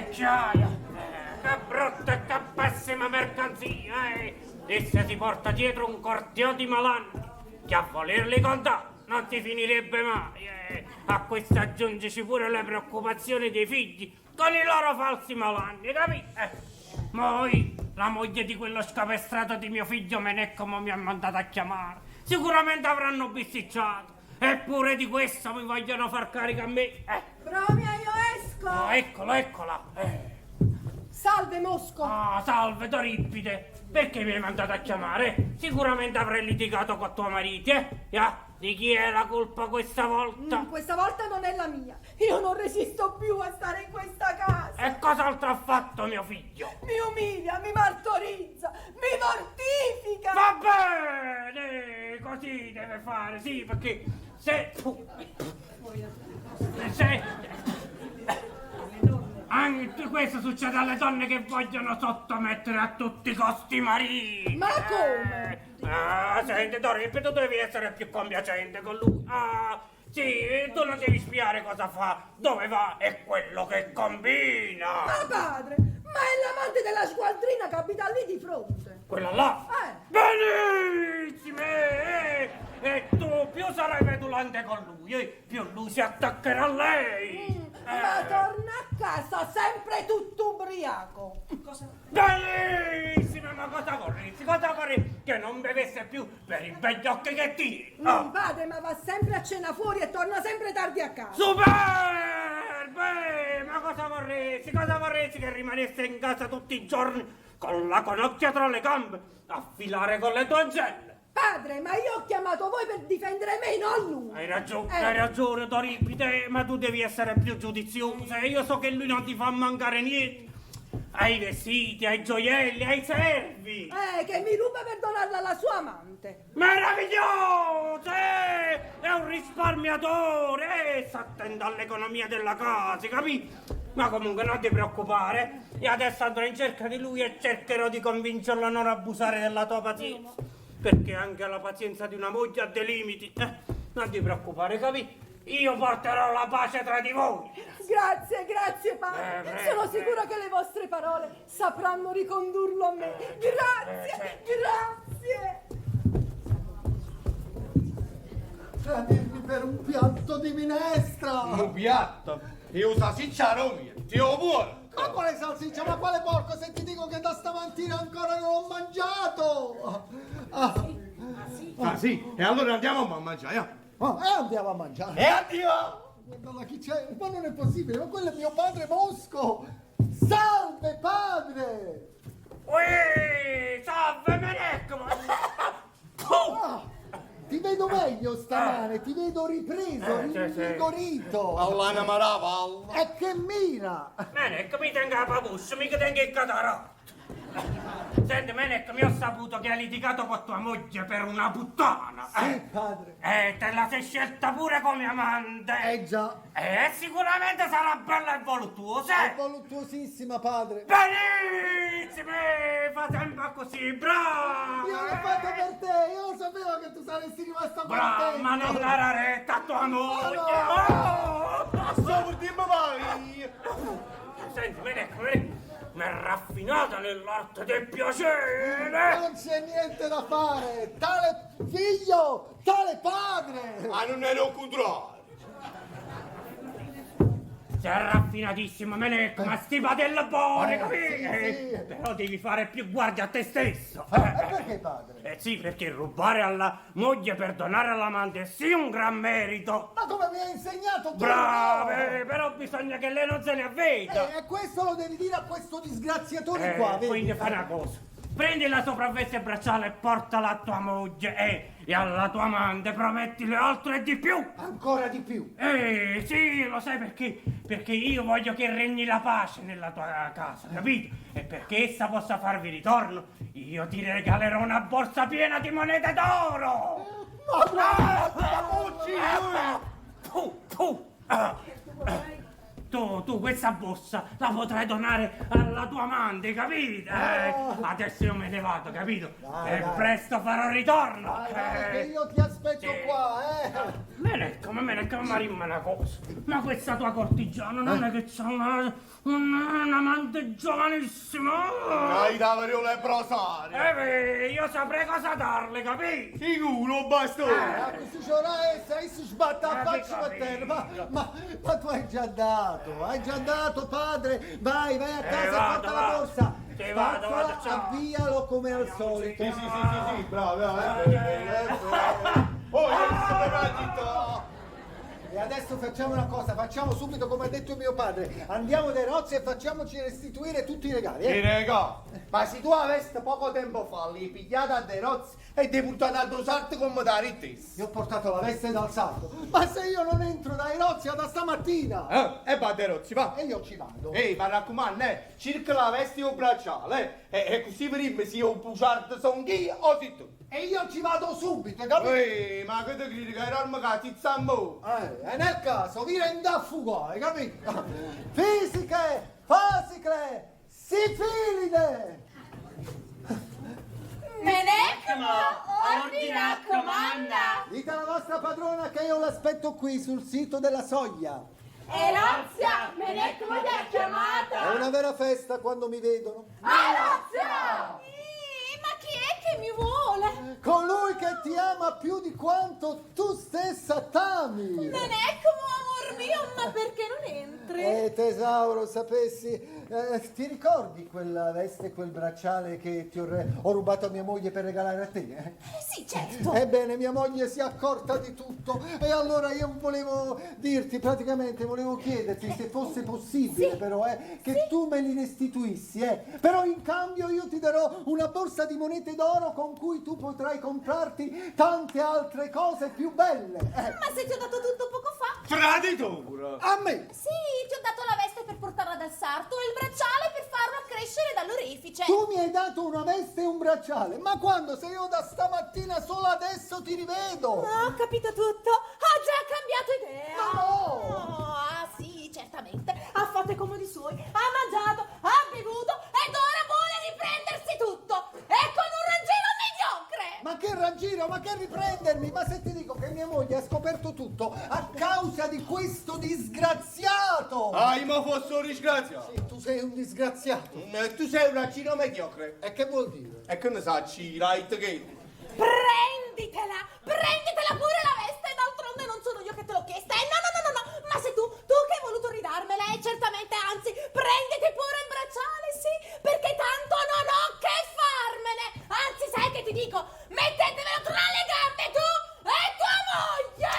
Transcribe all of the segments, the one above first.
vecchiaia! Eh, che brutta e che pessima mercanzia, eh! Essa si porta dietro un corteo di malanni che a volerli contare non si finirebbe mai. Eh. A questo aggiungici pure le preoccupazioni dei figli con i loro falsi malanni, capito? Eh. Moi, la moglie di quello scapestrato di mio figlio Meneccomo mi ha mandato a chiamare. Sicuramente avranno bisticciato. Eppure di questo mi vogliono far carico a me. Eh. Bromia, io esco! Oh, eccola, eccola. Eh. Salve Mosco! Ah, salve Toripide! Perché mi hai mandato a chiamare? Sicuramente avrai litigato con tuo marito, eh? Ya, di chi è la colpa questa volta? Mm, questa volta non è la mia. Io non resisto più a stare in questa casa. E cos'altro ha fatto mio figlio? Mi umilia, mi martorizza, mi mortifica. Va bene, così deve fare, sì, perché se... Se... Anche questo succede alle donne che vogliono sottomettere a tutti i costi i mariti. Ma come? Ah, senti, Doripide, tu devi essere più compiacente con lui. Ah, sì, tu non devi spiare cosa fa, dove va e quello che combina. Ma padre, ma è l'amante della sgualdrina che abita lì di fronte. Quella là? Eh. Benissimo! Eh, e tu più sarai petulante con lui, eh, più lui si attaccherà a lei. Mm, Ma torna a casa sempre tutto ubriaco. Cosa? Benissimo, ma cosa vorresti? Cosa vorresti? Che non bevesse più per i begli occhi che tiri. Mm, Ah. Padre, ma va sempre a cena fuori e torna sempre tardi a casa. Superbe! Ma cosa vorresti? Cosa vorresti che rimanesse in casa tutti i giorni con la conocchia tra le gambe a filare con le tue ancelle? Padre, ma io ho chiamato voi per difendere me, non lui. Hai ragione, Eh. hai ragione, Doripide, ma tu devi essere più giudiziosa. Io so che lui non ti fa mancare niente. Ai vestiti, ai gioielli, ai servi. Eh, che mi ruba per donarla alla sua amante. Meraviglioso! eh! È un risparmiatore! Eh, sta attento all'economia della casa, capito? Ma comunque non ti preoccupare. Io adesso andrò in cerca di lui e cercherò di convincerlo a non abusare della tua pazienza. Perché anche la pazienza di una moglie ha dei limiti. eh. Non ti preoccupare, capito? Io porterò la pace tra di voi. Grazie, grazie padre. Eh, prego, Sono prego. sicura che le vostre parole sapranno ricondurlo a me. Grazie, certo. grazie. Tradirmi per un piatto di minestra! Un piatto? Io salsiccia romia, ti ho buono! Ma quale salsiccia? Ma quale porco se ti dico che da stamattina ancora non ho mangiato! Ah, Ah sì? E allora andiamo a mangiare, eh? ah, e andiamo a mangiare! E addio! Guarda là chi c'è! Ma non è possibile, ma quello è mio padre Mosco! Salve padre! Uè, salve Menecco! Ah, ti vedo meglio stamane, ti vedo ripreso, Eh, sì, sì. rinvigorito! Allana marava! E che mira! Menecco, mi tenga la papuccia, mica tenga il catarotto. Senti, Menecco, mi ho saputo che hai litigato con tua moglie per una puttana. Sì, eh. padre! Eh, te la sei scelta pure come amante. Eh già, Eh, sicuramente sarà bella e voluttuosa. è eh. voluttuosissima padre! Benissimo, eh, fa sempre così, bravo. Io l'ho fatto per te, io lo sapevo che tu saresti rimasta Bravo, contento! ma non dare retta a tua moglie. No, Oh! Sto per dirmi vai! Senti, Menecco, Menecco, mi è raffinata nell'arte del piacere. Non c'è niente da fare! Tale figlio, tale padre! Ah, non ero contrario! Sei raffinatissimo, Menecco, ma sti padella buone, Eh, capito? sì, sì. Però devi fare più guardia a te stesso. E perché padre? Eh sì, perché rubare alla moglie per donare all'amante è sì un gran merito. Ma come mi hai insegnato tu? Brave, però bisogna che lei non se ne avveda. Eh, e questo lo devi dire a questo disgraziatore Eh, qua, vedi? quindi fai una cosa. Prendi la sopravveste bracciale e portala a tua moglie eh, e alla tua amante promettile altro e di più. Ancora di più. Eh, sì, lo sai perché? Perché io voglio che regni la pace nella tua casa, capito? E perché essa possa farvi ritorno, io ti regalerò una borsa piena di monete d'oro! Ma Ah, Puh, puh, ah. Tu, tu questa borsa la potrai donare alla tua amante, capito? Eh, adesso io me ne vado, capito? Vai, e vai. presto farò ritorno. Vai, vai, Eh. che io ti aspetto Sì. qua, eh! Menecco, ma Menecco, ma rimane una cosa. Ma questa tua cortigiana non è che c'ha una, un, un amante giovanissimo? Dai, da le brosare. Eh beh, io saprei cosa darle, capito? Sicuro, bastone. Ah, questo c'è essa, e si sbatte a Eh, faccia per terra. Ma, ma, ma tu hai già dato, hai già dato, padre. Vai, vai a casa e Eh, vado, porta la vado. borsa. Sì, vado, vado, Spazzola, ciao. avvialo come al solito. Sì, sì, sì, sì, sì, bravo, bravo. Eh, eh, eh. Oh, io sono partito. E adesso facciamo una cosa, facciamo subito come ha detto mio padre. Andiamo dai Rozzi e facciamoci restituire tutti i regali. Sì, Eh? regà, ma se tu avessi poco tempo fa li pigliata a De Rozzi e ti buttata a dosarti come da rittessa. Io ho portato la veste dal sarto. Ma se io non entro dai Rozzi da stamattina! Eh, e va De Rozzi, va. E io ci vado. Ehi, ma raccomando, circa la veste o bracciale, eh, e così vedremo se io bugiardo sono io o se tu. E io ci vado subito, hai capito? Ehi, ma che ti credi che era arma che ti zammo? E nel caso vi renda a fugare, hai capito? Fisiche, fasicle, sifilide! Menecmo, ordina, comanda. Dite alla vostra padrona che io l'aspetto qui sul sito della soglia. Erozia, Menecmo ti ha È chiamata. una vera festa quando mi vedono. Erozia! Ma chi è che mi vuole? Colui che ti ama più di quanto tu stessa t'ami. Menecmo, amor mio, ma perché non entri? Tesoro, sapessi, ti ricordi quella veste e quel bracciale che ti ho, ho rubato a mia moglie per regalare a te? eh? Sì, certo. Ebbene, mia moglie si è accorta di tutto e allora io volevo dirti, praticamente volevo chiederti se fosse possibile Sì. però, che tu me li restituissi, eh. Però in cambio io ti darò una borsa di monete d'oro con cui tu potrai comprarti tante altre cose più belle. Ma se ti ho dato tutto poco fa? Traditore! A me! Sì, ti ho dato la veste per portarla dal sarto e il bracciale per farlo crescere dall'orefice. Tu mi hai dato una veste e un bracciale, ma quando? Se io da stamattina solo adesso ti rivedo! Ho capito tutto, ho già cambiato idea. Ma no! Oh, ah sì, certamente. Ha fatto i comodi suoi, ha mangiato, ha bevuto ed ora vuole riprendersi tutto. E con un raggiro mediocre. Ma che raggiro, ma che riprendermi? Ma se ti dico che mia moglie ha scoperto tutto a causa di questo disgraziato! Ah, ma fosse un disgraziato! Sì, tu sei un disgraziato. Tu sei un raggiro mediocre. E che vuol dire? E che ne sa, ci right che... Prenditela, prenditela pure la veste, d'altronde non sono io che te l'ho chiesta. No, no, no, no, no, ma sei tu, tu che hai voluto ridarmela e certamente, anzi, prenditi pure il bracciale, sì, perché tanto non ho che farmene. Anzi, sai che ti dico, mettetevelo tra le gambe tu e tua moglie.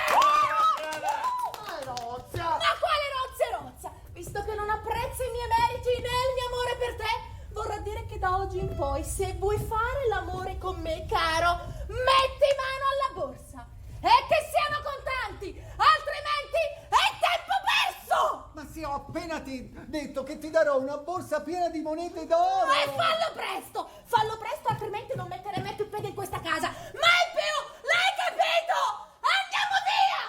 Ma Rozia! Ma quale rozza e rozza? Visto che non apprezzo i miei meriti né il mio amore per te, vorrà dire che da oggi in poi, se vuoi fare l'amore con me, caro, metti mano alla borsa e che siano contanti, altrimenti è tempo perso! Ma sì, ho appena ti detto che ti darò una borsa piena di monete d'oro! E fallo presto! Fallo presto, altrimenti non metterei mai più piede in questa casa! Mai più! L'hai capito? Andiamo via!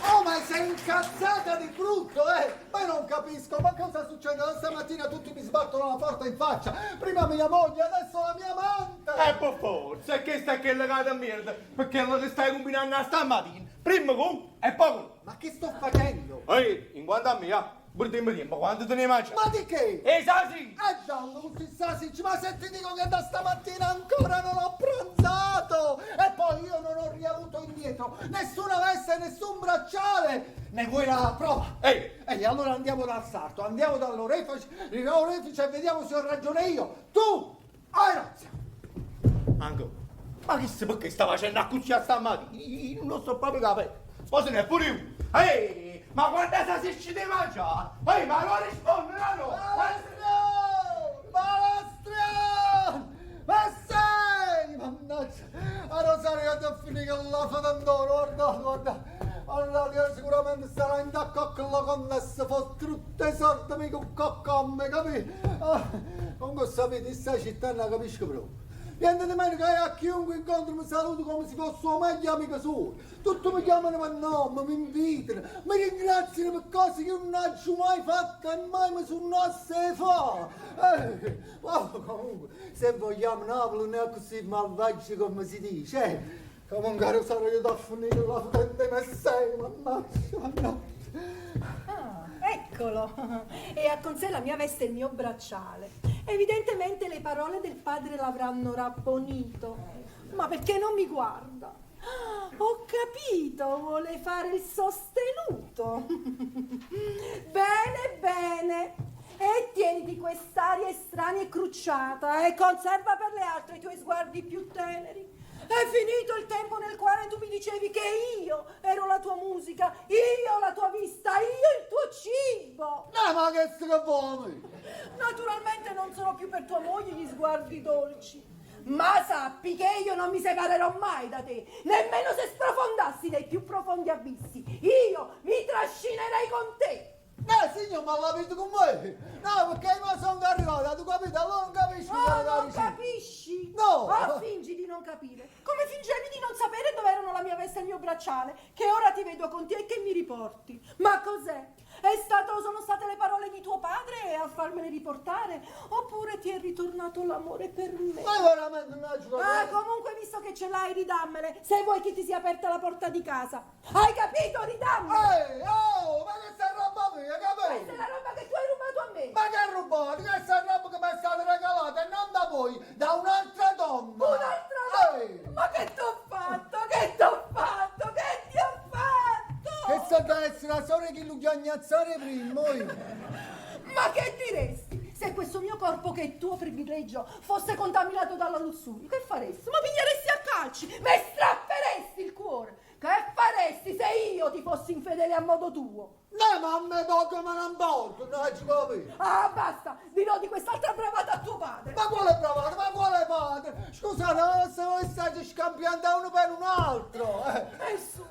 Oh, ma sei incazzata di brutto, eh! Ma io non capisco, ma cosa succede? Da stamattina tutti mi sbattono la porta in faccia. Prima mia moglie, adesso la mia amante! E per forza, che sta che legata a merda, perché lo che stai combinando stamattina, prima con e poi con. Ma che sto facendo? Ehi, in quanto a me, ah, pure tempo, quanto te ne mangi? Ma di che? E sa sì! Eh giallo, tutti sasicci, ma se ti dico che da stamattina ancora non ho pranzato! E poi io non ho riavuto indietro nessuna veste, nessun bracciale! Ne vuoi la prova? Ehi! Ehi, allora andiamo dal sarto, andiamo dall'orefice, dall'orefice e vediamo se ho ragione io! Tu hai razza! Anche, ma che se perché sta facendo a cucina stamattina? Io non lo sto proprio capendo. Poi se ne è pure io. Ehi, ma quanta salsiccia ti mangia? Ehi, ma non risponde, no, no! Malastrione! Malastrione! Ma sei! Mannaggia! A Rosario ti ho finito la fotandoro, guarda, guarda! Allora sicuramente sarà in da cocca la connessa, fa tutte sorte mica un coccomme, capito? Ah, comunque sapete, questa città non la capisco proprio. Niente di meno che a chiunque incontro mi saluto come se fosse suo meglio amico suo. Tutti mi chiamano per nome, mi invitano, mi ringraziano per cose che non ho mai fatto e mai mi sono a fare. Ma comunque, se vogliamo Napoli non è così malvagio come si dice. Eh. Comunque Rosario io da finire la potente messina, mannaggia, mannaggia. Ah, eccolo! E ha con sé la mia veste e il mio bracciale. Evidentemente le parole del padre l'avranno rabbonito. Ma perché non mi guarda? Ah, ho capito, vuole fare il sostenuto. Bene, bene. E tieniti quest'aria estranea e crucciata e conserva per le altre i tuoi sguardi più teneri. È finito il tempo nel quale tu mi dicevi che io ero la tua musica, io la tua vista, io il tuo cibo. No, ma che se che vuoi? Naturalmente non sono più per tua moglie gli sguardi dolci. Ma sappi che io non mi separerò mai da te, nemmeno se sprofondassi nei più profondi abissi. Io mi trascinerei con te. No, signor, ma l'avete con me? No, perché io sono arrivato, tu capito? Allora non capisco. Oh, non capisci? No! Oh, fingi di non capire. Come fingevi di non sapere dove erano la mia veste e il mio bracciale, che ora ti vedo con te e che mi riporti. Ma cos'è? È stato, sono state le parole di tuo padre a farmele riportare? Oppure ti è ritornato l'amore per me? Ma veramente non ho Ah, comunque, visto che ce l'hai, ridammele. Se vuoi che ti sia aperta la porta di casa. Hai capito? Ridammele! Ehi, oh, ma che sta roba mia, capito? Questa è la roba che tu hai rubato a me. Ma che hai rubato? Questa è roba che mi è stata regalata e non da voi, da un'altra donna. Un'altra donna? Ehi. Ma che t'ho fatto? Che t'ho fatto? Che ti ho fatto? Che sta da essere la storia che lo chiagnazzare prima, io. Ma che diresti se questo mio corpo, che è tuo privilegio, fosse contaminato dalla lussuria? Che faresti? Ma piglieresti a calci, mi strapperesti il cuore. Che faresti se io ti fossi infedele a modo tuo? No, ma a me poco me ne importa, non ci capito. Ah, basta! Dirò di quest'altra bravata a tuo padre. Ma quale bravata? Ma quale padre? Scusate, se voi state scambiando uno per un altro. Eh. E su,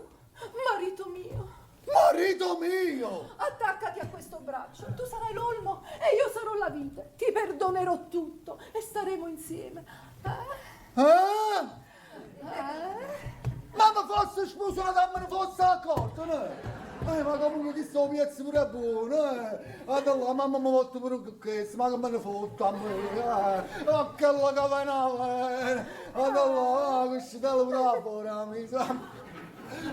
marito mio. Marito mio! Attaccati a questo braccio, tu sarai l'olmo e io sarò la vite. Ti perdonerò tutto e staremo insieme. Eh? Eh? Eh? Ma mi fosse sposata, me ne fosse accorto, no? Ma comunque chi sto piazza pure è buono, eh? Guarda là, mamma mi ha fatto pure questo, ma che me ne fotta a me, eh? Oh, che la cavanava, eh? Guarda là, questo te lo bravo, amico.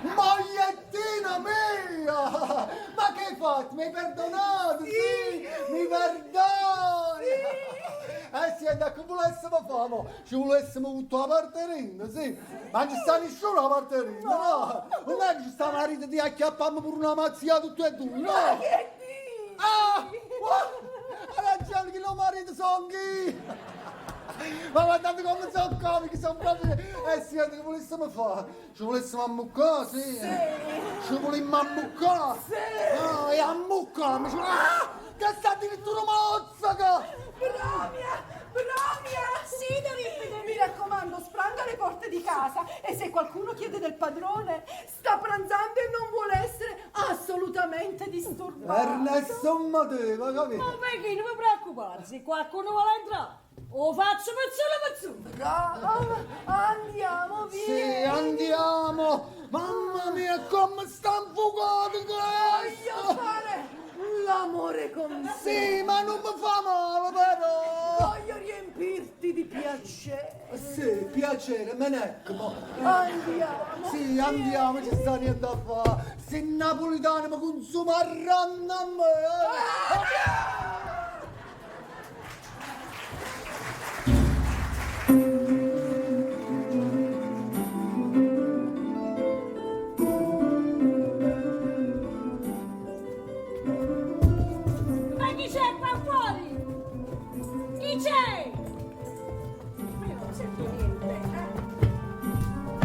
Mogliettina mia! Ma che hai fatto? Mi hai perdonato? Sì! Mi perdoni! Sì! Eh sì, da che volessimo fare? mo? Ci volessimo tutto la parte sì! Ma non ci sta nessuno la parte no! Non è che ci sta marito di acchiapparmi pure una mazzia tutte e due, no! Ma che dici? Ah! Ha ragione che lo marito sono io! Ma guardate come sono comici, sono proprio... Eh sì, che volessimo fare? Ci volessimo ammuccare, sì? Sì! Ci volemmo ammuccare? Sì! Ah, e ammuccare! Ah! Che sta addirittura mozzica! Bramia! Bramia! Sì, Euripide! Mi raccomando, spranga le porte di casa e se qualcuno chiede del padrone, sta pranzando e non vuole essere assolutamente disturbato. Ernesto Mateva, capito? Ma perché non mi preoccupare, se qualcuno vuole entrare, lo faccio pezzone pezzone. Brava, andiamo via. Sì, andiamo! Mamma mia, come sta infuocato Voglio questo! fare l'amore con te. Sì, ma non mi fa male, però! Voglio riempirti di piacere. Sì, piacere, me ne ecco. Andiamo. Sì, andiamo, ci sta niente da fare. Se napolitano mi consumeranno a me! eh. Ma chi c'è qua fuori? Chi c'è? Ma io non sento niente, eh?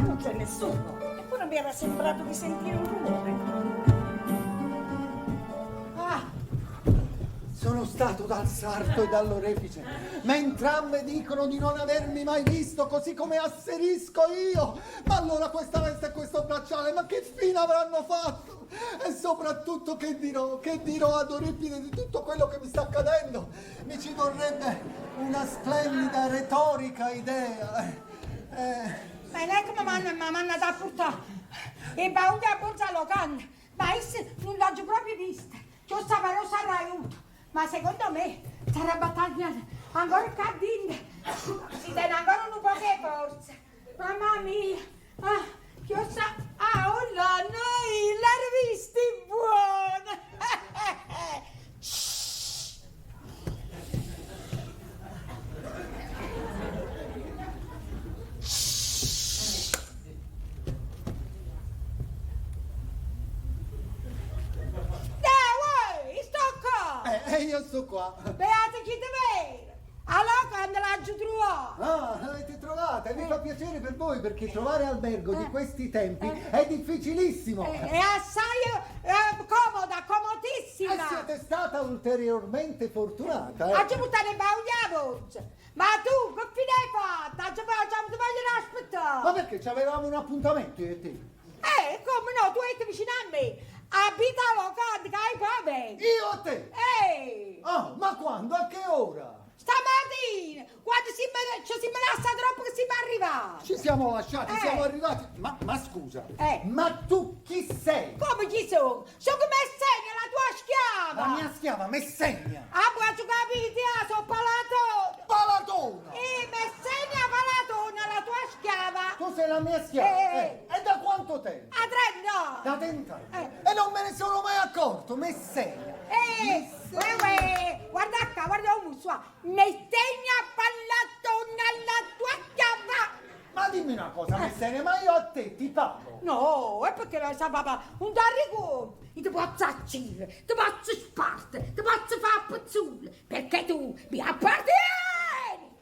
Non c'è nessuno. Eppure mi era sembrato di sentire un rumore. Ah, sono stato dal sarto e dall'orefice, ma entrambe dicono di non avermi mai visto, così come asserisco io. Ma allora questa veste e questo bracciale, ma che fine avranno fatto? E soprattutto che dirò, che dirò ad Oripide di tutto quello che mi sta accadendo? Mi ci vorrebbe una splendida retorica idea. Eh. Ma non è come mi hanno da portare. E baunga a borsa locanda. Ma esse non l'ho proprio vista. Che stava rosa aiuto. Ma secondo me sarà battaglia ancora qua dentro. Si tiene ancora un po' di forza. Mamma mia. Ah, che sa... Ah, oh là, noi l'ha visti buona. Dai, uè, sto qua. Eh, io sto qua. Beate chi te vede. Allora quando l'ha trovato? Ah, l'avete trovata e mi fa piacere per voi perché trovare albergo di questi tempi è difficilissimo. È assai comoda, E comodissima. siete stata ulteriormente fortunata. Eh. Oggi buttare in bauglia voce. Ma tu che fine hai fatto? Oggi facciamo ti voglio aspettare. Ma perché ci avevamo un appuntamento io e te? Come no, tu eri vicino a me. Abita locanda che hai poi Io a te? Ehi! Ah, ma quando? A che ora? Stamattina, quando si ci si menassa troppo che si è arrivati. Ci siamo lasciati, Eh. siamo arrivati. Ma, ma scusa, Eh. ma tu chi sei? Come ci sono? Sono come Messenia, la tua schiava. La mia schiava, Messenia. Ah, poi ho capito, ah, sono palatone. Palatona! Eh, Messenia Palatona, la tua schiava. Tu sei la mia schiava. Eh. E da quanto tempo? A 30. Da 30 anni. Eh. E non me ne sono mai accorto, Messenia. Eh, uè, uè, guarda qua, guarda un muso. Messenia Palatona, la tua schiava. Ma dimmi una cosa, Messenia, ma io a te ti pago. No, è perché la sa papà, un darrico. Io ti posso uccidere, ti posso spartere, ti posso fare pezzulle, perché tu mi appartieni.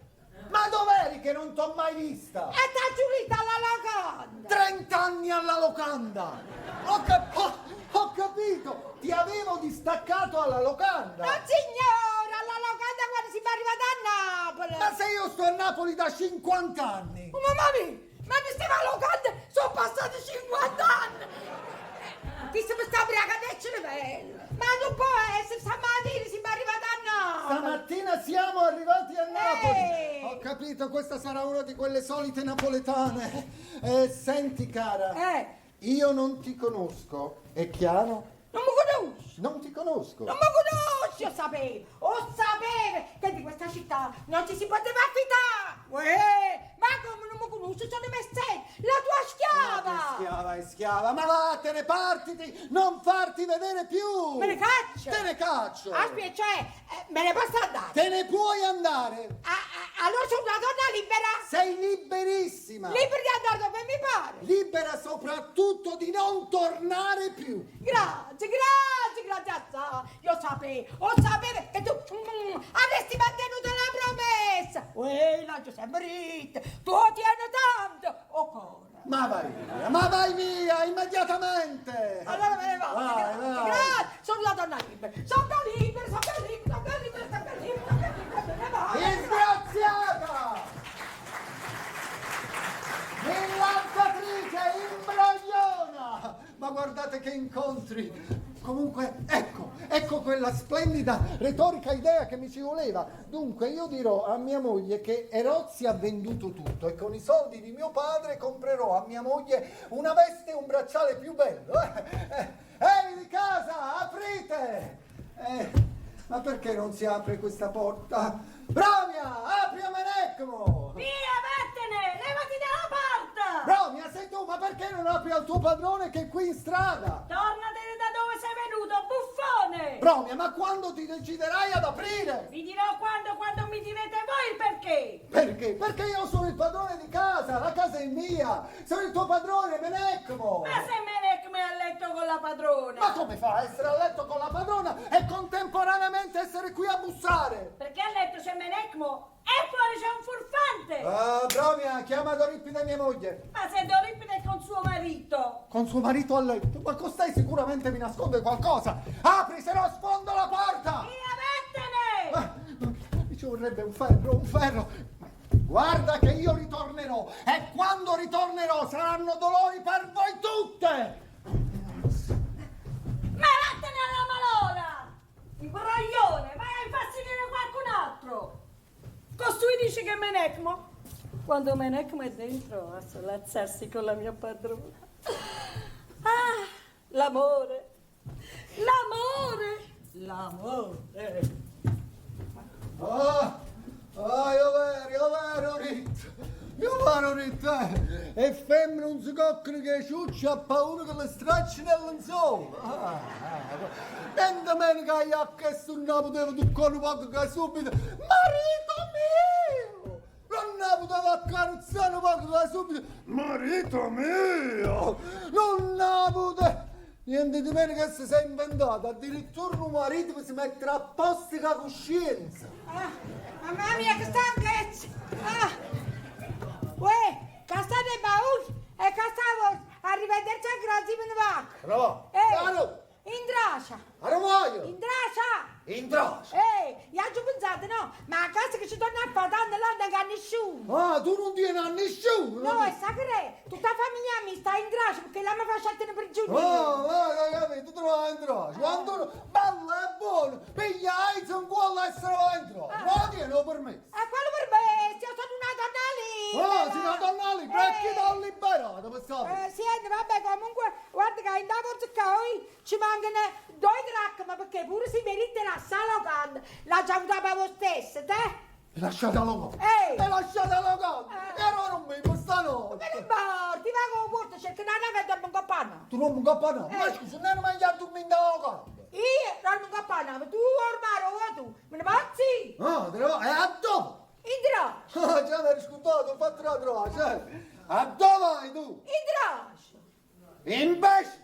Ma dov'eri che non t'ho mai vista? E t'ha giurita alla locanda. 30 anni alla locanda! Ho, ho capito! Ti avevo distaccato alla locanda! No signora, alla locanda quando si è arrivata a Napoli. Ma se io sto a Napoli da 50 anni! Oh, mamma mia, ma mi stava alla locanda, sono passati 50 anni. Ti si sta ubriacando il cervello. Ma non può essere, stamattina si è arrivata a Napoli. Stamattina siamo arrivati a Napoli! Ehi! Ho capito, questa sarà una di quelle solite napoletane. Senti cara, Eh. io non ti conosco, è chiaro? Non mi conosci? Non ti conosco. Non mi conosci, io sapevo, o sapevo che di questa città non ci si poteva fidare. Uè, ma come non mi conosci? Sono Messenia, la tua schiava. Ma che schiava è schiava, ma vattene, partiti, non farti vedere più. Me ne caccio? Te ne caccio. Aspetta, cioè, me ne posso andare? Te ne puoi andare. Ah, ah, allora sono una donna libera? Sei liberissima. Libera di andare dove mi pare. Libera soprattutto di non tornare più. Grazie, grazie, grazie a te. Io sapevo, ho sapevo che tu avresti mantenuto la promessa. Uè, l'ho sempre detto, tu tieni tanto, o cuore. Ma vai via, ma vai via, immediatamente. Allora me ne vado, Vai, grazie, vai. grazie. Sono la donna libera, sono libera, sono libera, sono libera, sono libera, sono libera, me ne vado. Disgraziata! Millantatrice, imbrogliona! Ma guardate che incontri! Comunque, ecco, ecco quella splendida retorica idea che mi ci voleva. Dunque, io dirò a mia moglie che Erozzi ha venduto tutto e con i soldi di mio padre comprerò a mia moglie una veste e un bracciale più bello. Ehi, di casa, aprite! Ma perché non si apre questa porta? Bromia, apri a Menecmo! Via, vattene! Levati dalla porta! Bromia, sei tu, ma perché non apri al tuo padrone che è qui in strada? Tornatene da dove sei venuto, buffone! Bromia, ma quando ti deciderai ad aprire? Vi dirò quando mi direte voi il perché! Perché? Perché io sono il padrone di casa, la casa è mia! Sono il tuo padrone, Menecmo! Ma se Menecmo è a letto con la padrona! Ma come fa a essere a letto con la padrona e contemporaneamente essere qui a bussare? Perché a letto c'è Menecmo e fuori c'è un furfante! Ah, Bromia, chiama Dorippide mia moglie! Ma se Dorippide è con suo marito! Con suo marito a letto? Ma costei sicuramente mi nasconde qualcosa! Apri, se no sfondo la porta! Via, vattene! vorrebbe un ferro, un ferro. Guarda che io ritornerò e quando ritornerò saranno dolori per voi tutte. Ma vattene alla malora! Imbroglione, vai a infastidire qualcun altro! Costui dice che Menecmo. Quando Menecmo è dentro a sollazzarsi con la mia padrona. Ah, l'amore! L'amore! L'amore! Ah, ah, io vero, Ritto. Io vero, Ritto. Eh. E femmine non si coccano che ciuccia ha paura che le stracci nel lenzuolo. Ah, ah. Niente meno che io a chiesto non potevo toccare un poco che subito. Marito mio! Non ne potevo accarezzare un poco che subito. Marito mio! Non ne potevo... Niente di meno che si è inventato, addirittura un marito che si mette a posto con la coscienza. Ah, mamma mia, che stanchezza! Ah. Uè, che state bauli e che stavo arrivederci a grazie me ne va. Bravo! Eh, Caro! in Dracia, Armaio! in Dracia! In Dracia! Ehi, io ho pensato, no, ma a casa che ci torna a fare tanto là non c'è nessuno. Ah, tu non tieni a nessuno! No, non è sacre, tutta la famiglia mi sta in Dracia perché là mi fa scegliere prigioniero. Oh, vai, capito, tu te vai in Dracia. Quando uno, bello e buono, piglia AIDS un cuore e se ne va in Dracia. Non tieni lo permesso. E quello per me, se io sono una donna libera. Ah, sei una donna libera, e chi t'ha liberato, per sapere? Senti, vabbè, comunque, guarda che in da borsa qua ci mancano due dracme perché pure si merita la sala l'ha già avuta per voi stessa, te? E lasciate la locanda! Ehi! E lasciate la locanda! Eh. E allora non mi stanotte! Ma che morti, va con porto, cerca una nave e dormo in coppa Tu non mi coppa no? Eh. Ma scusa, non ero mangiato un da locanda! Io dormo in coppa nave, tu ormai o tu, me ne pazzi? Ah, te ne vai, e a dopo! In Dracia, Ah, già mi ero scordato, ho fatto la droga, eh. A dove vai tu? in Dracia. Invece,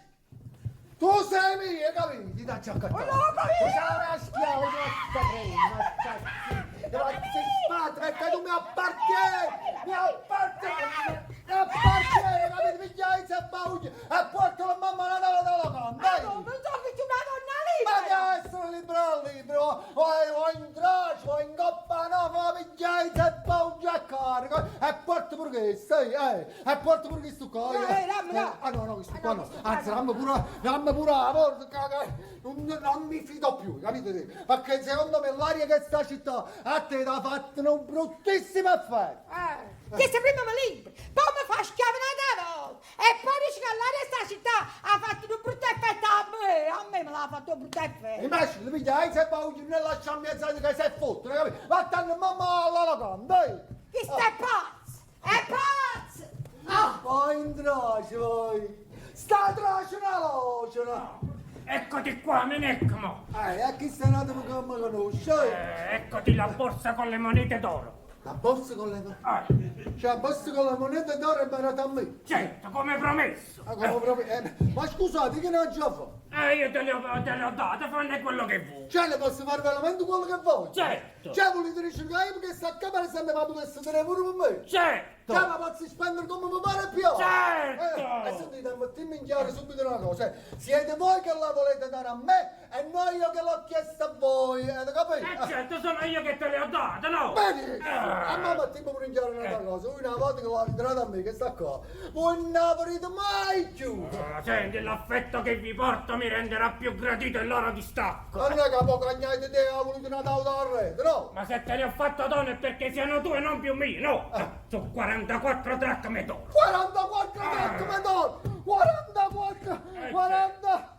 tu sei mia, capito? Ti dacci a cattare. Oh, no, capito. Tu sei una schiava, una schiava, una spada, perché tu mi appartieni, mi appartieni, mi appartieni, capito? Piglia i sabaugi e porta la mamma alla tavola della Ma dai. no, non so che c'è una donna Ma libera. che essere libero, libero, o, o in traccia, o in coppa, no, ma piglia i sabaugi a carico e porta pure questo, eh, e porta pure questo qua. No, dammi, no. Ah no, no, questo Ah, qua no, no, questo qua anzi, no. dammi pure la porta, non mi fido più, capito? Perché secondo me l'aria che sta città a te t'ha fatto un bruttissimo effetto. Eh, che se prima mi liberi, poi mi fa schiavo una volta e poi dice che l'aria sta città ha fatto un brutto effetto a me me l'ha fatto un brutto effetto. Invece, li piglia i sabaugi non lascia mezza che si è fotto, capito? Vattene mamma alla locanda, dai. Chi sta è pazzo, è pazzo. Ah, Vai in trace, vai. Sta trace una locena. Eccoti qua, Menecmo. E chi sei nato perché non mi conosce? Eccoti la borsa con le monete d'oro. La borsa con le monete. Ah, Cioè, la borsa con le monete d'oro è barata a me. certo, come promesso. Ah, come proprio- ma scusate, che ne ho già fatto? Io te le ho date, fanne quello che vuoi. Cioè, ne posso fare veramente quello che voglio? Certo. Cioè, volete dire che io perché sta a camera se me la potesse tenere pure per me? Certo. Cioè, ma posso spendere come mi pare più? Certo. E sentite, mettimi in chiaro subito una cosa. Siete voi che la volete dare a me e non io che l'ho chiesta a voi, avete capito? Certo, sono io che te le ho date, no? Benissimo! A me mettimi pure in chiaro un'altra cosa. Voi una volta che l'avete data a me, che sta qua, voi non l'avrete mai più! Ah, senti, l'affetto che vi porto mi renderà più gradito il loro distacco. Non è che poco agnate te ha voluto una tavola a rete, no? Ma se te le ho fatto dono è perché siano tue e non più mie, no? Sono 44 dracme d'oro. 44 dracme d'oro! 44! 44!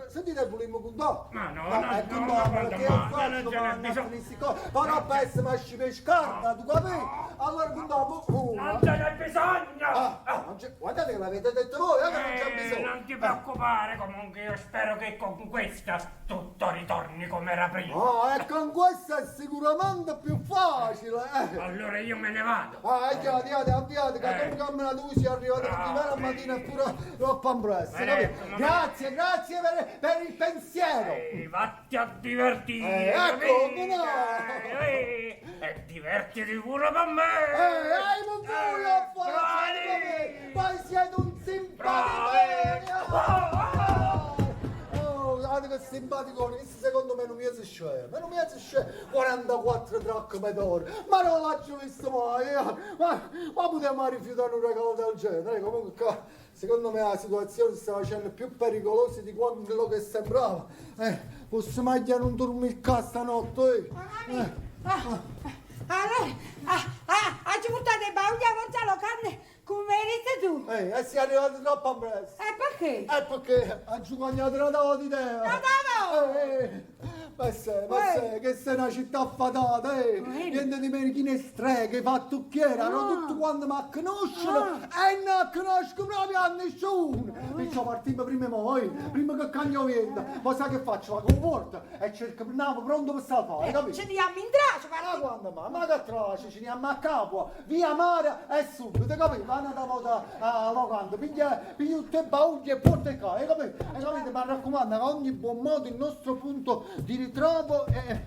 Sentite, volimmo contare? Ma no, Ma no, è no, contare, ma perché ma è non facile, ce n'è ma bisogno. finissi qua. Ma non per essere ma ci pescarta, tu capisci? Allora contiamo una. Non ce n'è bisogno! Ah, non c'è- guardate che l'avete detto voi, che non c'è bisogno. Non ti preoccupare, comunque io spero che con questa tutto ritorni come era prima. Ah, e con questa è sicuramente più facile, eh. Allora io me ne vado. Ah, avviate, avviate, avviate, che Eh. come cammina tu sei arrivato di me la mattina e pure troppo in presto, Benedetto, capito? ma- Grazie, grazie per il pensiero. Vatti a divertire. Ecco, capito? no. E divertiti pure con me. Hai un buio a fare, Bravi! Poi siete un Bravi! simpatico. Oh, guardate che simpaticone, questo secondo me è un mezzo scemo, è un mezzo scemo, 44 dracme d'oro, ma non l'ho visto mai, eh. Ma potremmo rifiutare un regalo del genere, comunque qua, secondo me la situazione si sta facendo più pericolosa di quello che sembrava, posso meglio non dormire qua stanotte, eh. Ah, ah, allora, ah, ah, ah, ci portate bauglia forza locande come hai detto tu. Ehi, e sei arrivato troppo a presto. E perché? È perché ha guadagnato una tavola di idea. Una tavola? Ma se, ma se, che sei una città fatata, eh. Niente di meno che ne streghe, fattucchiera, no tutti quanti mi conoscono e non conosco proprio a nessuno. Perciò partiamo prima noi, prima che cambio vento. Ma sai che faccio? La porta e cerco nave pronto per salvare, capito? Ci andiamo in traccia, Ma parti. quando ma, ma che trace, ci andiamo a Capua, via mare e subito, capito? Vanno da volta a locanda, piglia, piglia tutte le bauglie e porta qua, hai capito? Hai capito? Ma raccomando, a ogni buon modo il nostro punto di ritrovo è...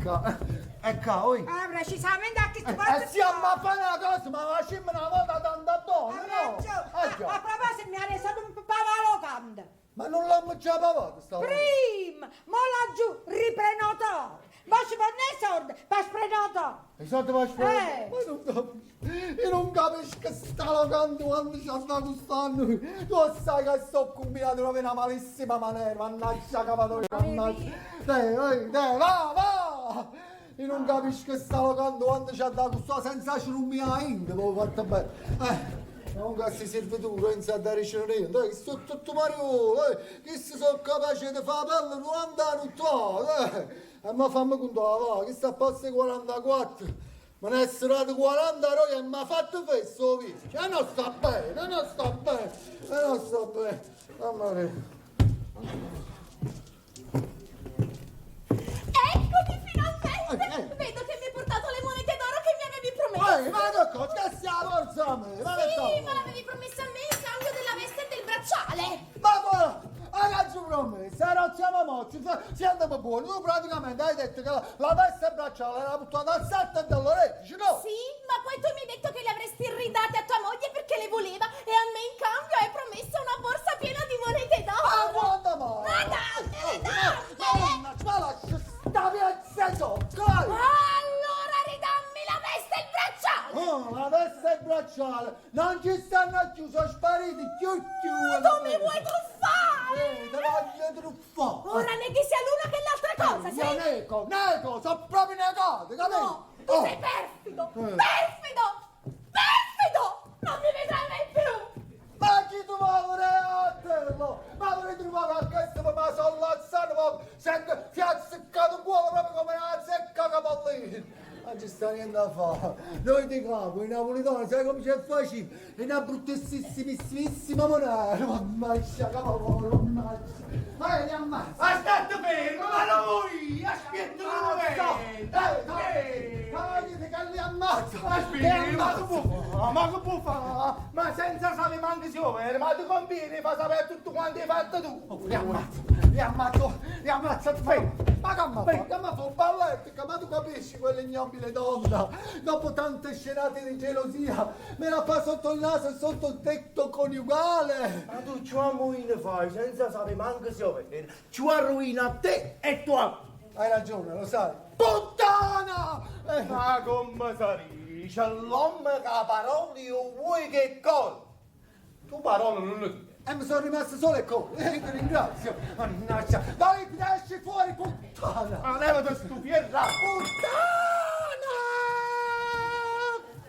Qua, è qua, oi. Ah, precisamente a che E siamo a fare una cosa, ma facciamo una volta tanta buona, no? A, a proposito, mi ha reso un pavà locanda. Ma non l'hanno già pagato sta volta? Prima, mo laggiù riprenotato. Ma ci vanno i soldi per sprenotare. I soldi per spendere? Eh. Ma non capisco, io non capisco che sta locando quando ci sta costando. Tu sai che sto combinato proprio in una malissima maniera, mannaggia cavatore, mannaggia. Dai, dai, dai, va, va! Io non capisco che sta locando quando ci sta costando senza ci non mi ha in, l'avevo fatto bene. Non che si serve tu, non sa dare niente, dai, che sono tutto mariuolo, che si sono capace di fare pelle 90 anni eh. E ma fammi contare, va, che sta a posto 44, me ne è stato 40 euro e mi ha fatto fesso, visto? E non sta bene, non sta bene, e non sta bene. Mamma mia. Eccomi finalmente! Eh, eh. Vedo che mi hai portato le monete d'oro che mi avevi promesso. Ehi, ma che cosa? Che sia forza a me? Ma che Sì, sta? ma l'avevi promessa a me in cambio della veste e del bracciale. Ma guarda, hai ragione promessa, era siamo morti, si andiamo buoni. Tu praticamente hai detto che la veste e bracciale era buttata al setto e dall'orecchio, no? Sì, ma poi tu mi hai detto che le avresti ridate a tua moglie perché le voleva e a me in cambio hai promesso una borsa piena di monete Ma d'oro. quando mai? Ma dammele, dammele! Madonna, ma lascia sta via senza Allora ridammi la veste e il bracciale! Oh, la veste e il bracciale non ci stanno più, sono spariti, chiù chiù. Ma tu mi vuoi truffare? Te voglio truffare. Ora neghi sia l'una che l'altra cosa, Io sì? nego, nego, sono proprio negato, capito? No, tu Oh. sei perfido! Eh. Perfido! Perfido! Non mi vedrai mai più! Ma chi tu vorrei Ma vorrei trovare a questo, ma sono lazzato, ma sento, ti ha azzeccato un cuore proprio come una zecca cavallina. Non ci sta niente da fare. Noi di capo, i napoletani, sai come c'è facile? È una bruttissimissima moneta. Mannaggia, cavolo, mannaggia. Ma li ammazza. Aspetta fermo, ma noi! Aspetta un momento! Dai, dai, dai, che li ammazza. Aspetta, ma che può fare? Ma che può fare? Ma senza sapere manco se vero, ma ti conviene fa sapere tutto quanto hai fatto tu! Li ammazzo, li ammazzo, li ammazzo. Ma che mi fa? Che mi fa un balletto? Ma tu capisci quell'ignobile donna? Dopo tante scenate di gelosia, me la fa sotto il naso e sotto il tetto coniugale. Ma tu ci ammuina fai senza sapere manco se vero, ci arruina a te e tua! Hai ragione, lo sai. Puttana! Ma come si dice? L'uomo che ha parole io vuoi che cosa? Tu parole non le tieni. E mi sono rimasto solo e con. Ti ringrazio. Mannaggia. Dai, esci fuori, puttana! Ma levati sto fierro! Puttana!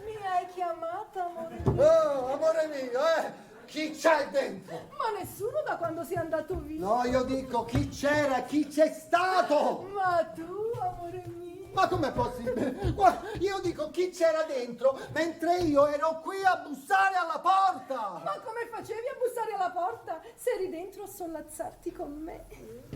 Mi hai chiamata, amore mio? Oh, amore mio, eh! Chi c'è dentro? Ma nessuno da quando sei andato via. No, io dico chi c'era, chi c'è stato! Ma tu, amore mio. Ma com'è possibile? Guarda, io dico chi c'era dentro mentre io ero qui a bussare alla porta! Ma come facevi a bussare alla porta se eri dentro a sollazzarti con me?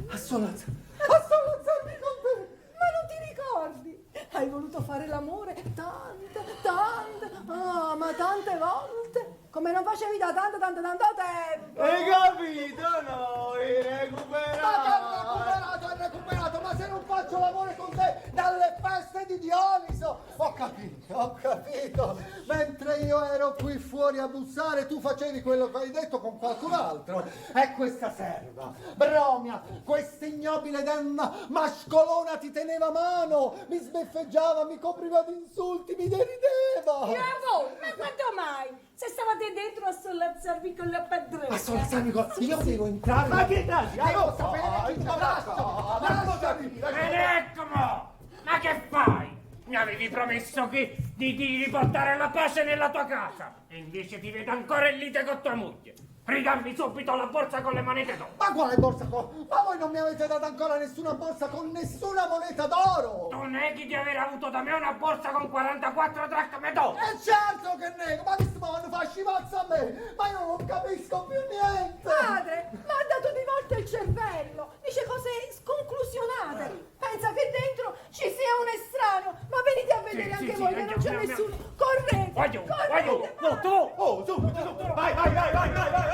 A sollazzarmi? A sollazzarmi con te! Ma non ti ricordi? Hai voluto fare l'amore tante, tante, ah, ma tante volte, come non facevi da tanto, tanto, tanto tempo. Hai capito? No, hai recuperato! Ma che ha recuperato, ha recuperato, ma se non faccio faccio l'amore con te dalle feste di Dioniso! Ho capito, ho capito! Mentre io ero qui fuori a bussare, tu facevi quello che hai detto con qualcun altro. E questa serva, Bromia, questa ignobile donna mascolona ti teneva mano, mi sbeffeggiava, mi copriva di insulti, mi derideva! Io a voi, ma quanto mai? Se stavate dentro a sollazzarvi con la padrona. Ma sono amico, io devo entrare. Ma che dai? Devo sapere chi ti Lasciami! Menecmo! Ma che fai? Mi avevi promesso che di riportare la pace nella tua casa e invece ti vedo ancora in lite con tua moglie. Ridammi subito la borsa con le monete d'oro. Ma quale borsa con? Ma voi non mi avete dato ancora nessuna borsa con nessuna moneta d'oro! Tu neghi di aver avuto da me una borsa con 44 dracme d'oro. E certo che nego, ma che stanno fa scivazza a me? Ma io non capisco più niente! Padre, mi ha dato di volta il cervello. Dice cose sconclusionate. Pensa che dentro ci sia un estraneo. Ma venite a vedere Sì, anche sì, voi sì, che non andiamo, c'è andiamo. nessuno. Correte! Voglio, correte, voglio, padre. tu! Oh, su, su, vai, vai, vai, vai, vai, vai, vai,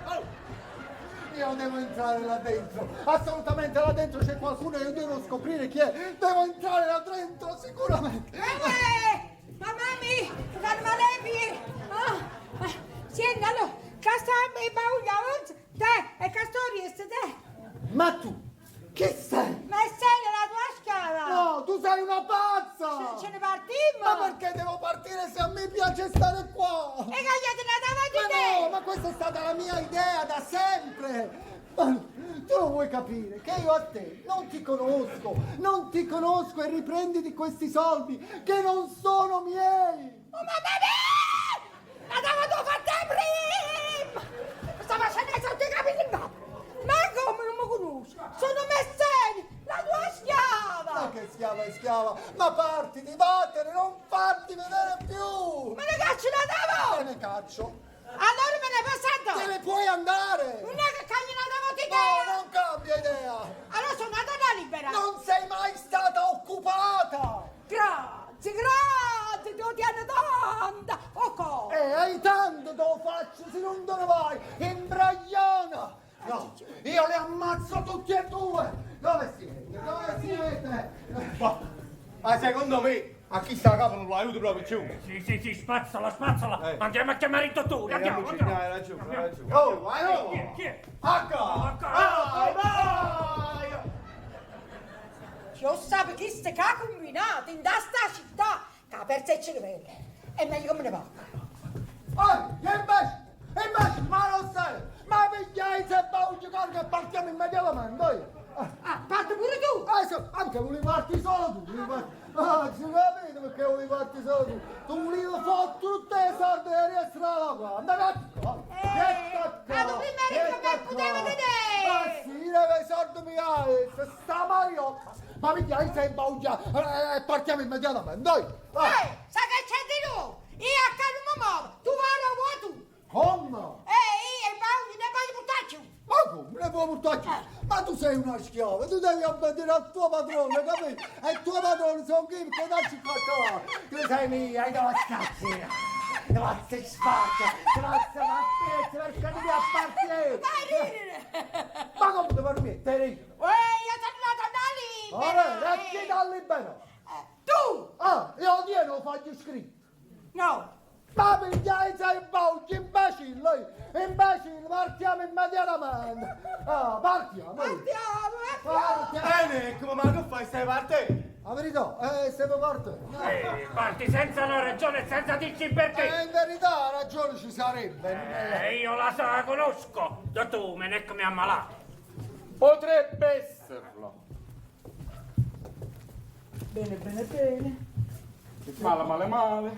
vai. Io devo entrare là dentro, assolutamente là dentro c'è qualcuno e io devo scoprire chi è. Devo entrare là dentro, sicuramente. Eh, ma mami, calma lei, Ah, ah, senti, allora, che sta e bauglia, te, e che storia te? Ma tu, chi sei? Ma sei la tua schiava? No, tu sei una pazza! Ce ne partimmo? Ma perché devo partire se a me piace stare qua? E che gli te la davanti Ma te? no, ma questa è stata la mia idea da sempre! Ma tu lo vuoi capire che io a te non ti conosco, non ti conosco e riprenditi questi soldi che non sono miei! Oh, ma bebè! La dava tu fatta prima! Sta facendo sotto i capelli in capo! Ma come non mi conosci? Sono Messeni, la tua schiava! Ma che schiava e schiava! Ma partiti, vattene, non farti vedere più! Me ne caccio la Te davo! ne caccio! Allora me ne posso Te andare! ne puoi andare! Non è che cagli la davo di No, te! non cambia idea! Allora sono una donna libera! Non sei mai stata occupata! Grazie, grazie, tu ti hanno tanta! Oh, cosa? E hai tanto te lo faccio se non te ne vai! Imbragliona! No, io le ammazzo tutti e due! Dove siete? Dove siete? Ma, ma secondo me a chi sta a capo non lo aiuto proprio più. Sì, sì, sì, spazzola, spazzola. Eh. Andiamo a chiamare il dottore. Eh, Andiamo, amici, andiamo. hai ragione, hai ragione. Oh, vai, oh! Chi è? Chi è? H! H! Vai, vai! Io sape chi ste che ha combinato in da sta città che ha perso il cervello. È meglio che me ne vado. Oh, e invece, e invece, ma non sai, ma pigliai se va un giocare che partiamo immediatamente, dai. Ah, Ah, parti pure tu! Adesso, anche volevi parti solo tu, volevi parti. Ah, ci capito perché volevi parti solo tu. Tu volevi fare tutte le soldi e rientrare là qua. Andate qua. Eh, ma tu prima eri come potevo vedere. Ma sì, deve i soldi mi hai, se sta mariotta. Ma pigliai se va un giocare e partiamo immediatamente, dai. Vai. Eh, sai che c'è di nuovo? Io a casa non mi muovo, tu vai dove vuoi tu! Come? Eh, io e Paolo ne voglio portarci! Ma come ne puoi portarci? Ma tu sei una schiava, tu devi obbedire al tuo padrone, capito? E il tuo padrone sono chi perché dacci qua. Tu sei mia, io la scacci. Te la si sfaccia, te la si fa perché non mi appartiene. Vai a ridere! Ma come ti permetti? Eh, io sono una donna libera! Ora, e chi dà libero? Eh, tu! Ah, io glielo faccio scritto. No! Ma pigliai sei bauci, imbecille, imbecille, partiamo immediatamente. Ah, partiamo. Partiamo, partiamo! Partiamo. Eh, ecco, ma che fai? Stai partendo? La verità, se mi parte. Parti senza una ragione e senza dirci il perché. In verità ragione ci sarebbe. non è- Io la so, la conosco. Dottor Menec mi ha ammalato. Potrebbe esserlo. Bene, bene, bene. Male, male, male.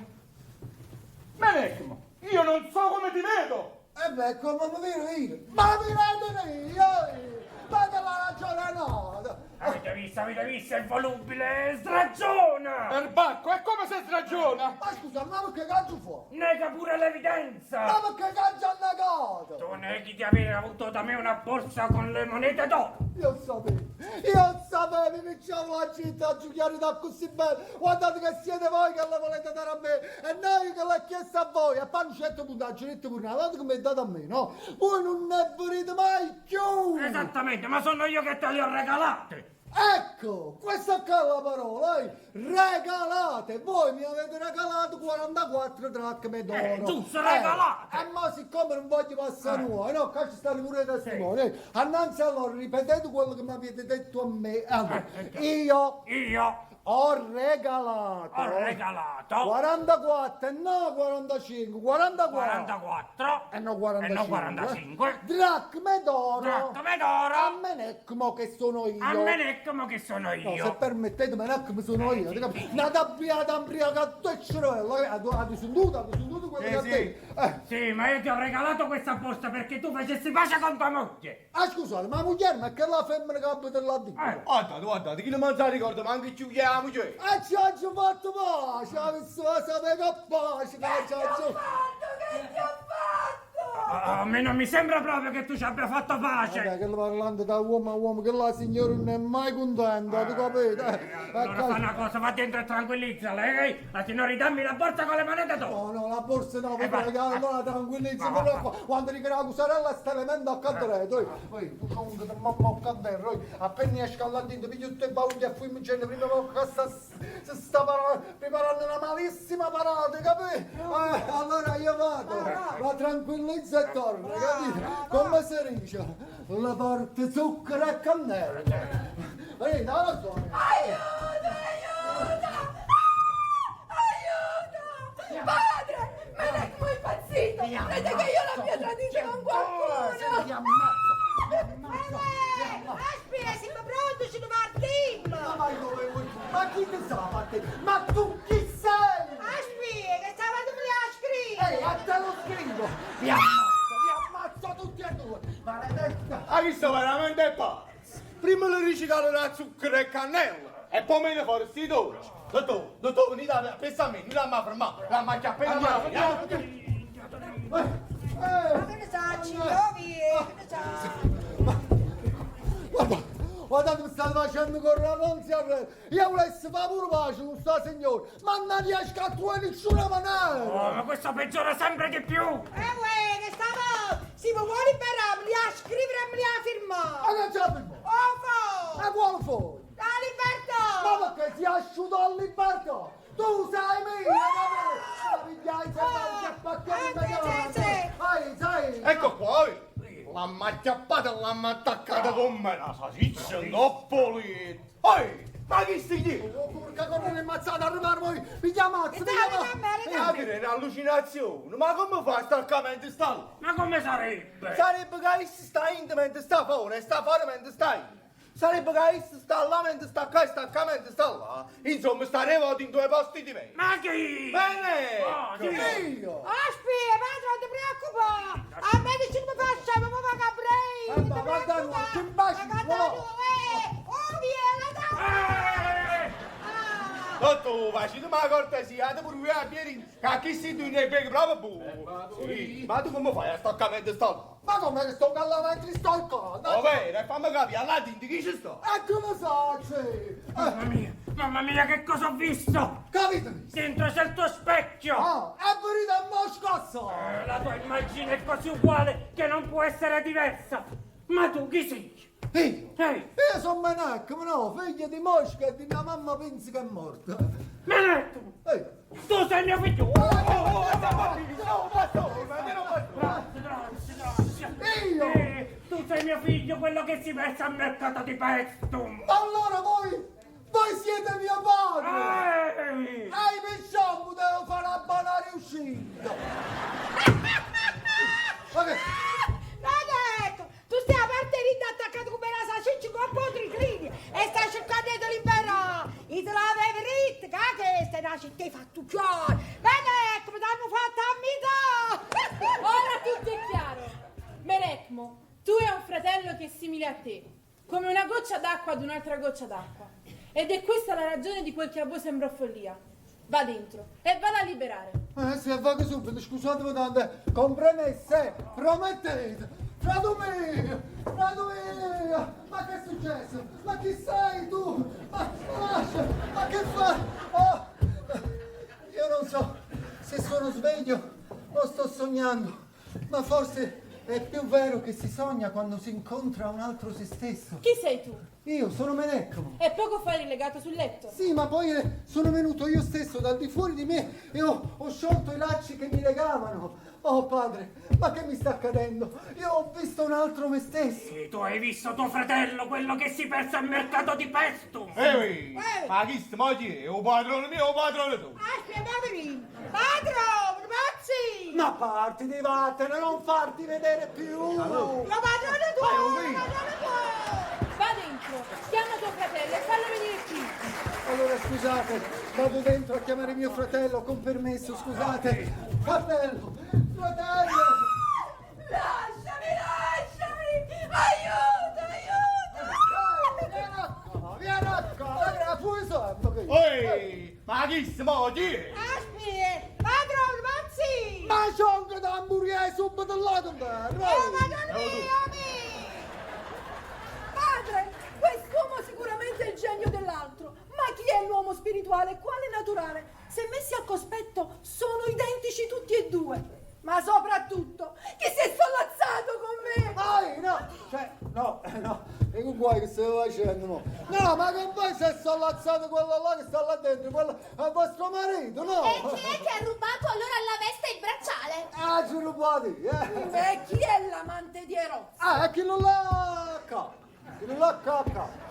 Menecmo, io non so come ti vedo. E beh, come mi vedo io? Ma mi vedo io! Ma della ragione no! Avete visto, avete visto, è involubile, sragiona! Erbacco, è come se sragiona. Ma scusa, ma perché caccio fuori? Nega pure l'evidenza! Ma perché caccio ha negato? Tu neghi di aver avuto da me una borsa con le monete d'oro! Io sapevo, io sapevo, mi vinciamo la città a giocare da così bene. Guardate che siete voi che la volete dare a me e noi che l'ha chiesta a voi. E poi a un certo punto la giretta pure una volta che mi è data a me, no? Voi non ne volete mai più! Esattamente, ma sono io che te le ho regalate! Ecco, questa qua è la parola, eh. Regalate! Voi mi avete regalato 44 dracme d'oro. Giusto, regalate. E ma siccome non voglio passare nuovo, no, qua ci stanno pure i testimoni. Annanzi allora, ripetete quello che mi avete detto a me. Allora, io Io ho regalato. ho regalato 44, no 45, 44. 44 E no 45. E no 45. Dracme d'oro. Dracme d'oro. A Menecmo che sono io. A Menecmo che sono No, io. se permettete, Menecmo sono io. sì, Ti capi- Una tabbiata ambriaca e cervello. Hai sentito, hai sentito quello Sì, che ha sì. detto? Sì, ma io ti ho regalato questa borsa perché tu facessi pace con tua moglie. Ah, scusate, ma moglie, ma che la femmina che abita là dentro? Guardate, guardate, chi non mangia ricorda, ma anche ci chiamo, cioè. E ci ho fatto pace, avessi sapere che pace, che ci ho Fatto, che ti ho fatto? A me non mi sembra proprio che tu ci abbia fatto pace. Vabbè, che parlando da uomo a uomo, che la signora non è mai contenta, tu capito? Allora fa una cosa, va dentro e tranquillizzala, eh? La signora dammi la borsa con le monete d'oro. No, no, la borsa no, Eh, va. perché allora tranquillizza, Va, va, però qua, quando ricorda la sorella sta elemento accanto a lei, poi tu comunque ti mamma accanto a lei, appena esce là dentro, piglio tutte le bauglie e fui in genere, prima che sta, si sta preparando una malissima parata, capito? Allora io vado, la tranquillizzo e torno, capito? Come si dice? La parte zucchero e cannella. Ehi, non lo so. Aiuto, aiuto! Ah, aiuto! Padre, Menecmo è impazzito! Crede che io l'abbia tradito con qualcuno! Ti ammazzo, ti ammazzo. Aspira, siamo pronti, ci partimmo! Ma dove vuoi tu? Ma chi ti sa a te? Ma tu chi sei? Aspira, che stavate me a scrivere! Ehi, a te lo scrivo! Vi ammazzo, vi ammazzo tutti e due! Maledetta! Ha visto veramente pazzo. Prima le riciclano la zucchero e cannella e poi me ne fuori sti dolci. Dottore, dottore, venite a pensa a me, non la fermata, la macchia appena Andiamo, male. andiamo. Ma che ne sa, ci trovi? Che ne sa? Guarda, guardate mi state facendo correre avanti a re. Io volessi fare pure pace con sta signora, ma non riesco a trovare nessuna maniera! Oh, ma questo peggiora sempre di più. Uè, che stavo! Si mi vuole imparare, me li a scrivere e me li a firmare! Ma che c'è per voi? Oh, fo! Ma quale fuori? La libertà! Ma perché si è asciuto alla libertà? Tu sei mia, capito? La pigliai se mangi a pacchiare Eh, sì, sì. Vai, sai! Ecco qua, eh. L'hanno acchiappata e l'hanno attaccata come una salsiccia, Napoli. Ehi, ma chi si chiede? Oh, porca con un'ammazzata, arrivare voi! Piglia mazza, Dai, piglia dammi, mazza! Ma che è un'allucinazione, ma come fa a staccare sta là? Ma come sarebbe? Sarebbe che si sta in mentre sta fuori e sta fuori mentre sta in. Sarebbe che si sta là mentre sta qua e sta qua mentre sta là. Insomma, staremo in due posti diversi. Ma chi? Bene! Oh, sì. Io! Aspetta, padre, non ti preoccupare! A me dici come facciamo, ma va caprei! Eh, Non ti ma guarda, preoccupare! ci baci, Ma guarda, no. oh, via, la dà! Eh! Ah! Dottor, facete una cortesia, te pure a piedi, che a chi si tu ne peghi proprio buono. Sì, ma tu come fai a staccare mentre sta là? Ma come che sto là mentre sto qua? Oh, vero, e fammi capire, là dentro chi ci sta? E come so, c'è? Mamma mia, mamma mia, che cosa ho visto? Capito? Dentro c'è il tuo specchio! Ah, è venuto a Mosca! La tua immagine è così uguale che non può essere diversa! Ma tu chi sei? Io? Ehi, Io sono Menacmo, no, figlio di Mosca e di mia mamma pensa che è morta. Menetto! Ehi. Tu sei mio figlio! Oh, oh, oh, bastone, ma non bastone. Grazie, grazie, grazie! Io? Tu sei mio figlio, quello che si versa al mercato di Pestum! Allora voi siete mio padre! Ehi! Ehi, pisciamo, devo fare una buona riuscita! Ma che... Non ecco, tu stai a parte lì attaccato come una salsiccia con un po' di triclini e stai cercando di liberare. Io te l'avevo detto, che questa è una città fattucchiare. Vedi, ecco, mi hanno fatta a metà. Ora tutto è chiaro. Merecmo, tu hai un fratello che è simile a te, come una goccia d'acqua ad un'altra goccia d'acqua. Ed è questa la ragione di quel che a voi sembra follia. Va dentro e vada a liberare. Se va che subito, scusatemi tanto, con premesse, promettete. Frate mio, frate mio, ma che è successo? Ma chi sei tu? Ma lascia, ma che fai? Oh, io non so se sono sveglio o sto sognando, ma forse È più vero che si sogna quando si incontra un altro se stesso. Chi sei tu? Io sono Menecmo. E poco fa eri legato sul letto. Sì, ma poi eh, sono venuto io stesso dal di fuori di me e ho, ho sciolto i lacci che mi legavano. Oh padre, ma che mi sta accadendo? Io ho visto un altro me stesso. E tu hai visto tuo fratello, quello che si perse al mercato di Pestum? Ehi, ma chi sta mo chi è? O padrone mio o padrone tuo? Aspetta, Padrone, pazzi! Ma parti di vattene, non farti vedere più. Lo padrone tuo! Vai, Lo oh, via. padrone tuo! Va dentro, chiama tuo fratello e fallo venire qui. Allora scusate, vado dentro a chiamare mio fratello, con permesso, scusate. Fratello, fratello! Lasciami, lasciami! Aiuto, aiuto! Dai, vieni qua, vieni qua, ma che la fusa, Ehi, ma chi sta mo chi è? Aspetta, padrone, pazzi! Ma sono da hamburger subito là con te, Lo padrone mio, mi! Padre, quest'uomo sicuramente è il genio dell'altro. Ma chi è l'uomo spirituale e quale naturale? Se messi a cospetto sono identici tutti e due. Ma soprattutto, chi si è sollazzato con me? Vai, no, cioè, no, no, e con guai che stai facendo, no? No, ma che voi si è sollazzato quello là che sta là dentro, quello è vostro marito, no? E chi è che ha rubato allora la veste e il bracciale? Ah, ci rubati, eh! E chi è l'amante di Eros? Ah, è quello là, qua, quello là, qua, qua.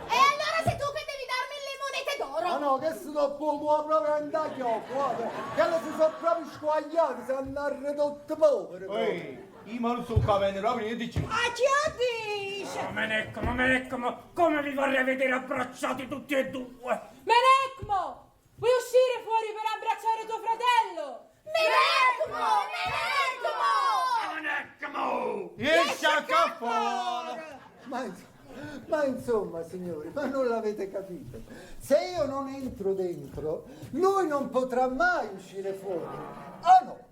E allora sei tu che devi darmi le monete d'oro! Ma no, che se dopo può proprio andare a chiocco, guarda, che allora si sono proprio squagliati, si hanno ridotto poveri. proprio. Ehi, io non so capendo proprio niente di A chi dice? Oh, Menecmo, Menecmo, come vi vorrei vedere abbracciati tutti e due! Menecmo! Vuoi uscire fuori per abbracciare tuo fratello? Menecmo! Menecmo! Menecmo! Esci a caffè! Ma, ins- ma insomma, signori, ma non l'avete capito. Se io non entro dentro, lui non potrà mai uscire fuori. Ah no!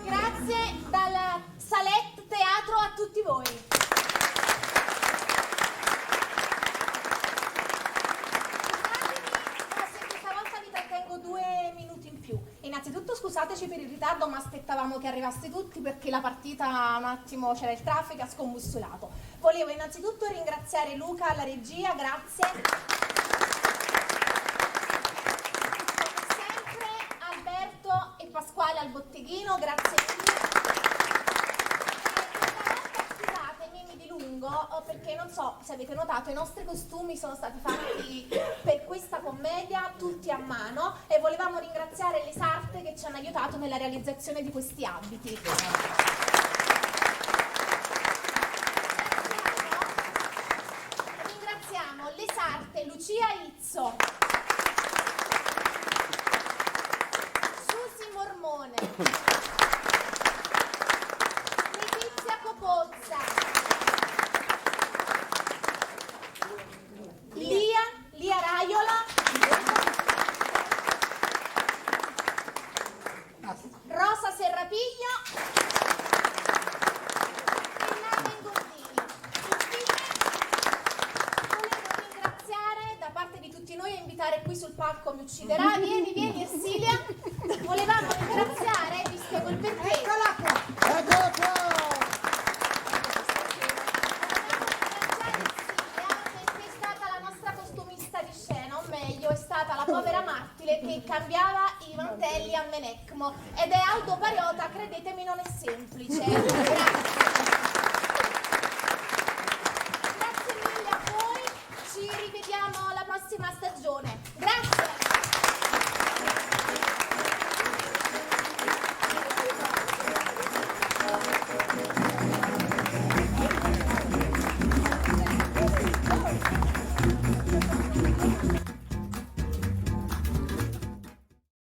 Grazie dalla Salette Teatro a tutti voi. Scusatemi, ma se questa volta vi trattengo due minuti in più. Innanzitutto scusateci per il ritardo, ma aspettavamo che arrivaste tutti perché la partita un attimo c'era il traffico, ha scombussolato. Volevo innanzitutto ringraziare Luca alla regia, grazie. Come sempre Alberto e Pasquale al botteghino, grazie mille. E questa volta, scusatemi, mi dilungo oh, perché non so se avete notato, i nostri costumi sono stati fatti per questa commedia tutti a mano e volevamo ringraziare le sarte che ci hanno aiutato nella realizzazione di questi abiti. Ringraziamo le sarte Lucia Izzo, Susi Mormone, Letizia Copozza, invitare qui sul palco mi ucciderà. Vieni, vieni Ersilia. Volevamo ringraziare, vi spiego il perché. Eccola qua. Eccola qua! Volevamo ringraziare Ersilia perché è stata la nostra costumista di scena, o meglio, è stata la povera Martile che cambiava i mantelli a Menecmo. Ed è Aldo Pariota, credetemi, non è semplice. Grazie. Grazie mille a voi, ci rivediamo la prossima stagione.